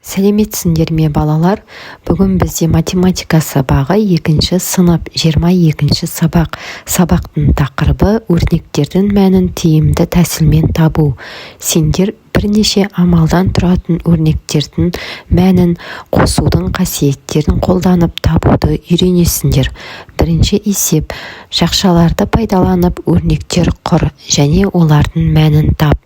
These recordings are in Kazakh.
Сәлеметсіңдер ме, балалар! Бүгін бізде математика сабағы, екінші сынып, 22-ші сабақ. Сабақтың тақырыбы: өрнектердің мәнін тиімді тәсілмен табу. Сендер бірнеше амалдан тұратын өрнектердің мәнін қосудың қасиеттерін қолданып табуды үйренесіңдер. Бірінші есеп: жақшаларды пайдаланып, өрнектер құр және олардың мәнін тап.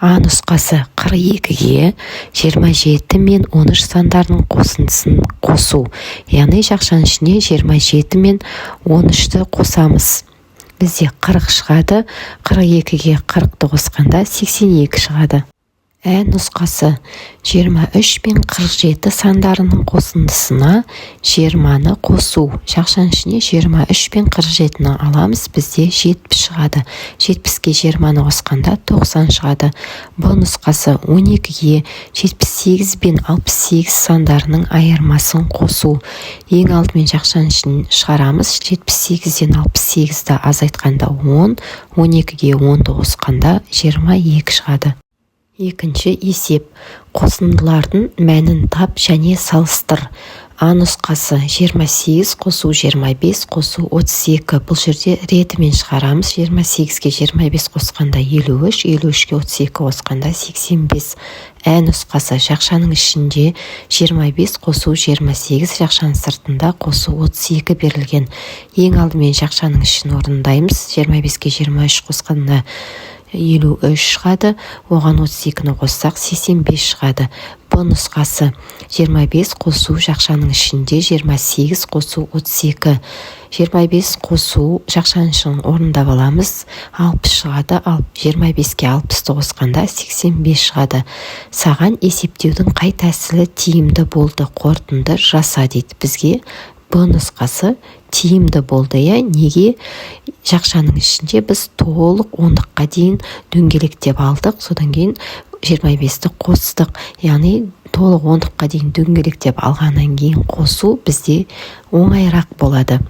А нұсқасы: 42-ге 27 мен 13 сандарының қосындысын қосу, яғни жақшаның ішіне 27 мен 13-ті қосамыз, бізде 40 шығады. 42-ге 40-ты қосқанда 82 шығады. Ә нұсқасы: 23 пен 47 сандарының қосындысына 20-ны қосу. Жақшаның ішіне 23 пен 47-ні аламыз, бізде 70 шығады. 70-ке 20-ны қосқанда 90 шығады. Б нұсқасы: 12-ге 78 пен 68 сандарының айырмасын қосу. Ең алдымен жақшаның ішін шығарамыз. 78-ден 68-ді азайтқанда 10, 12-ге 10-ды қосқанда 22 шығады. Екінші есеп: қосындылардың мәнін тап және салыстыр. А нұсқасы: 28 қосу 25 қосу 32. Бұл жерде ретімен шығарамыз. 28-ге 25 қосқанда 53, 53-ке 32 қосқанда 85. Ә нұсқасы: жақшаның ішінде 25 қосу 28, жақшаның сыртында қосу 32 берілген. Ең алдымен жақшаның ішін орындаймыз. 25-ке 23 қосқанда 53 шығады, оған 32-ні қоссақ, 85 шығады. Б нұсқасы: 25 қосу жақшаның ішінде 28 қосу 32. 25 қосу, жақшаның ішін орындап аламыз, 60 шығады. Ал 25-ке 60-ты қосқанда 85 шығады. Саған есептеудің қай тәсілі тиімді болды? Қорытынды жаса, дейді. Бізге Б нұсқасы тиімді болды, иә. Неге? Жақшаның ішінде біз толық ондыққа дейін дөңгелектеп алдық, содан кейін 25-ті қостық. Яғни толық ондыққа дейін дөңгелектеп алғаннан кейін қосу бізде оңайырақ болады.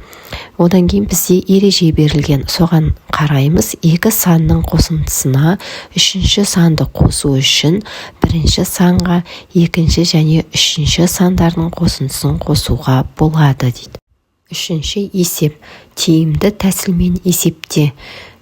Одан кейін бізде ереже берілген, соған қараймыз. Екі санның қосындысына үшінші санды қосу үшін бірінші санға екінші және үшінші сандардың қосындысын қосуға болады, дейді. Үшінші есеп: тиімді тәсілмен есепте.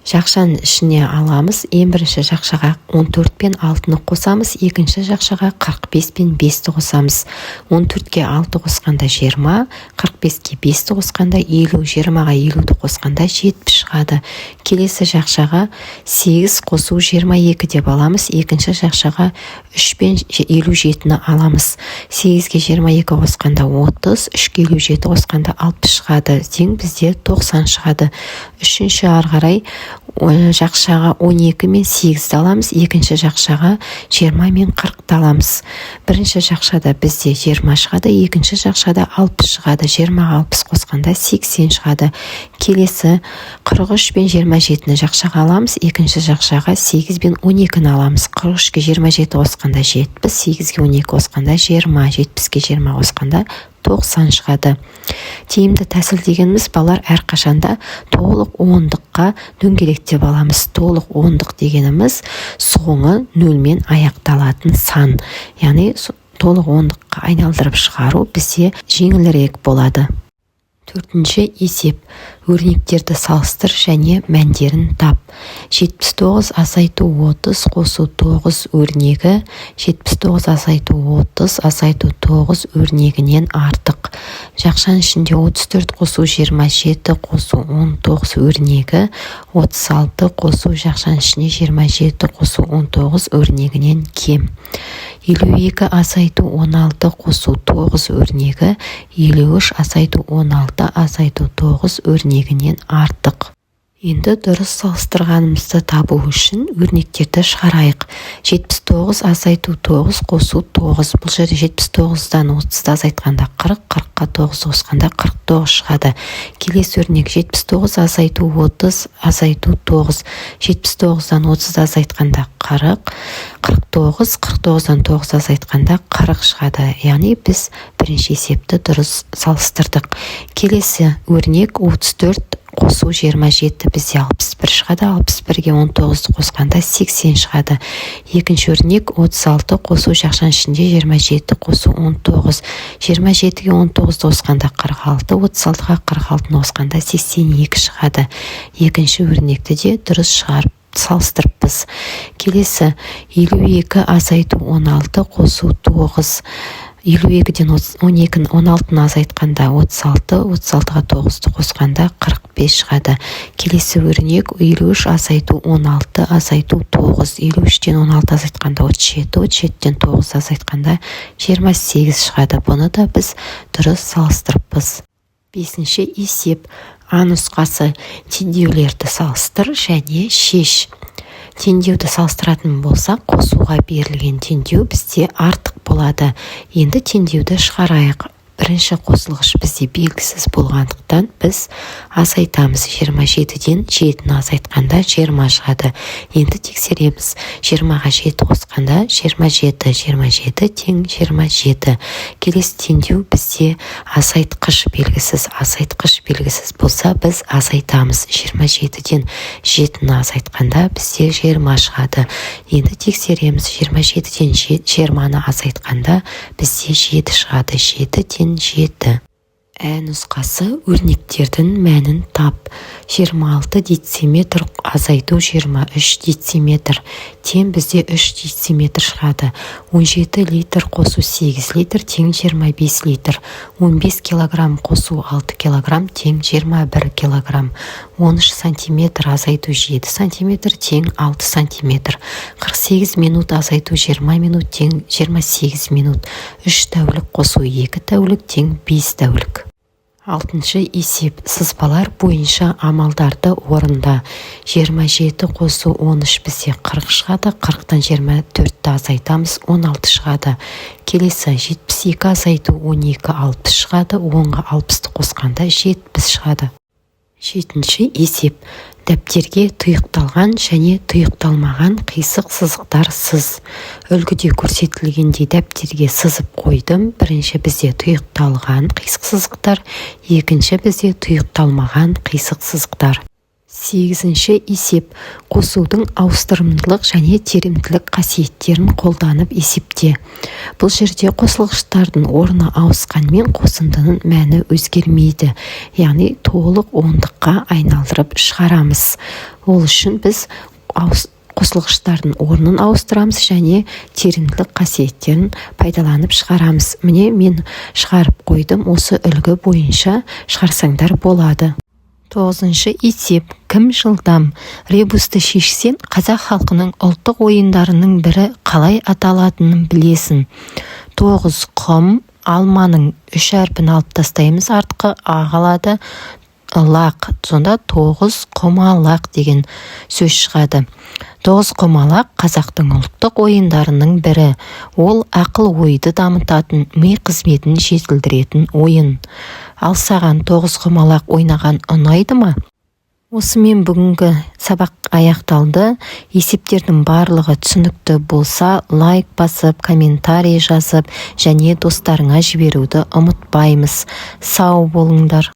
Жақшаның ішіне аламыз. Ең бірінші жақшаға 14 пен 6-ны қосамыз, екінші жақшаға 45 пен 5-ті қосамыз. 14-ке 6 қосқанда 20, 45-ке 5-ті қосқанда 50, 20-ға 50-ді қосқанда 70 шығады. Келесі жақшаға 8 қосу 22 деп аламыз, екінші жақшаға 3 пен 57-ні аламыз. 8-ге 22 қосқанда 30, 3-ке 57 қосқанда 60 шығады, тең бізде 90 шығады. Үшінші, ары қарай жақшаға 12 мен 8-ді аламыз, екінші жақшаға 20 мен 40-ты аламыз. Бірінші жақшада бізде 20 шығады, екінші жақшада 60 шығады. 20-ға 60 қосқанда 80 шығады. Келесі 43 пен 27-ні жақшаға аламыз, екінші жақшаға 8 пен 12-ні аламыз. 43-ке 27 қосқанда 70, 8-ге 12 қосқанда 20, 70-ке 20 қосқанда 90 шығады. Тиімді тәсіл дегеніміз, балалар, әрқашанда толық ондыққа дөңгелектеп аламыз. Толық ондық дегеніміз соңы нөлмен аяқталатын сан, яғни толық ондыққа айналдырып шығару бізде жеңілірек болады. Төртінші есеп: өрнектерді салыстыр және мәндерін тап. 79 азайту 30 қосу 9 өрнегі 79 азайту 30 азайту 9 өрнегінен артық. Жақшаның ішінде 34 қосу 27 қосу 19 өрнегі 36 қосу жақшаның ішіне 27 қосу 19 өрнегінен кем. 52 азайту 16 қосу 9 өрнегі 53 азайту 16 азайту 9 өрнегінен артық. Енді дұрыс салыстырғанымызды табу үшін өрнектерді шығарайық. 79 азайту 9 қосу 9. Бұл жерде 79-дан 30-ды азайтқанда 40, 40-қа 9 қосқанда 49 шығады. Келесі өрнек: 79 азайту 30 азайту 9. 79-дан 30-ды азайтқанда 40, 49, 49-дан 9 азайтқанда 40 шығады. Яғни біз бірінші есепті дұрыс салыстырдық. Келесі өрнек: 34. қосу 27 бізде 61 шығады. 61-ге 19-ды қосқанда 80 шығады. Екінші өрнек: 36 қосу жақшаның ішінде 27 қосу 19. 27-ге 19-ды қосқанда 46, 36-ға 46-ны қосқанда 82 шығады. Екінші өрнекті де дұрыс шығарып салыстырыппыз. Келесі: 52 азайту 16 қосу 9. 52-ден 12, 16-ны азайтқанда 36, 36-ға 9-ды қосқанда 45 шығады. Келесі өрнек: 53 азайту 16 азайту 9. 53-тен 16 азайтқанда 37, 37-тен 9 азайтқанда 28 шығады. Бұны да біз дұрыс салыстырыппыз. Бесінші есеп, А нұсқасы: теңдеулерді салыстыр және шеш. Теңдеуді салыстыратын болсақ, қосуға берілген теңдеу бізде артық болады. Енді теңдеуді шығарайық. Бірінші қосылғыш бізде белгісіз болғандықтан, біз азайтамыз. 27-ден 7-ні азайтқанда 20 шығады. Енді тексереміз: 20-ға 7 қосқанда 27, 27 тең 27. Келесі теңдеу бізде азайтқыш белгісіз. Азайтқыш белгісіз болса, біз азайтамыз. 27-ден 7-ні азайтқанда бізде 20 шығады. Енді тексереміз: 27-ден 20-ны азайтқанда бізде 7 шығады, 7 тең 7. Ә нұсқасы: өрнектердің мәнін тап. 26 дециметр азайту 23 дециметр тең бізде 3 дециметр шығады. 17 литр қосу 8 литр тең 25 литр. 15 килограмм қосу 6 килограмм тең 21 килограмм. 13 сантиметр азайту 7 сантиметр тең 6 сантиметр. 48 минут азайту 20 минут тең 28 минут. 3 тәулік қосу 2 тәулік тең 5 тәулік. Алтыншы есеп: сызбалар бойынша амалдарды орында. 27 қосу 13 бізде 40 шығады. 40-тан 24-ті азайтамыз, 16 шығады. Келесі: 72 азайту 12 60 шығады. 10-ға 60-ты қосқанда 70 шығады. Жетінші есеп: дәптерге тұйықталған және тұйықталмаған қисық сызықтар сыз. Үлгіде көрсетілгендей дәптерге сызып қойдым. Бірінші бізде тұйықталған қисық сызықтар, екінші бізде тұйықталмаған қисық сызықтар. Сегізінші есеп: қосудың ауыстырымдылық және теримділік қасиеттерін қолданып есепте. Бұл жерде қосылғыштардың орны ауысқанмен, қосындының мәні өзгермейді, яғни толық ондыққа айналдырып шығарамыз. Ол үшін біз қосылғыштардың орнын ауыстырамыз және теримділік қасиеттерін пайдаланып шығарамыз. Міне, мен шығарып қойдым, осы үлгі бойынша шығарсаңдар болады. Тоғызыншы есеп: кім жылдам? Ребусты шешсең, қазақ халқының ұлттық ойындарының бірі қалай аталатынын білесің. Тоғыз құм, алманың үш әрпін алып тастаймыз, артқы а қалады, лақ. Сонда тоғыз құмалақ деген сөз шығады. Тоғыз құмалақ – қазақтың ұлттық ойындарының бірі. Ол ақыл ойды дамытатын, ми қызметін жетілдіретін ойын. Ал саған тоғыз құмалақ ойнаған ұнайды ма? Осымен бүгінгі сабақ аяқталды. Есептердің барлығы түсінікті болса, лайк басып, комментарий жазып және достарыңа жіберуді ұмытпаймыз. Сау болыңдар!